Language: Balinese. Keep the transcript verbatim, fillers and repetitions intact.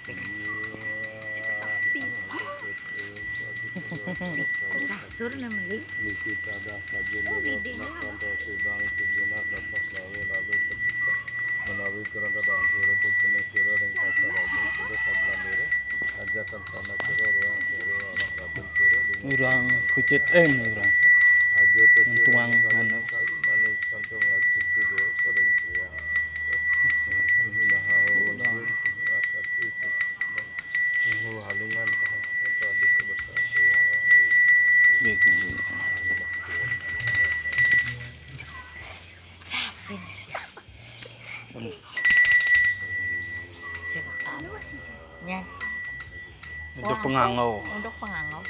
Sapi. Sasur na meli. Niki tadah sajen. Oh, bidin lah. Menawi kurang kadang sira, pucene sira ring pasar agung, sira sabelah diri. Aja karsana sira, ruang sira, anak raden sira, Urang kucit em urang. Aja terus ngentuang anu. Manus kantung asik tu dia, pada yang kriang. Nah, makasih. Minggu halungan, apa ada keberkatan. Bego. Siapa ini? Siapa? Nyan. Untuk pengangau. Untuk pengangau.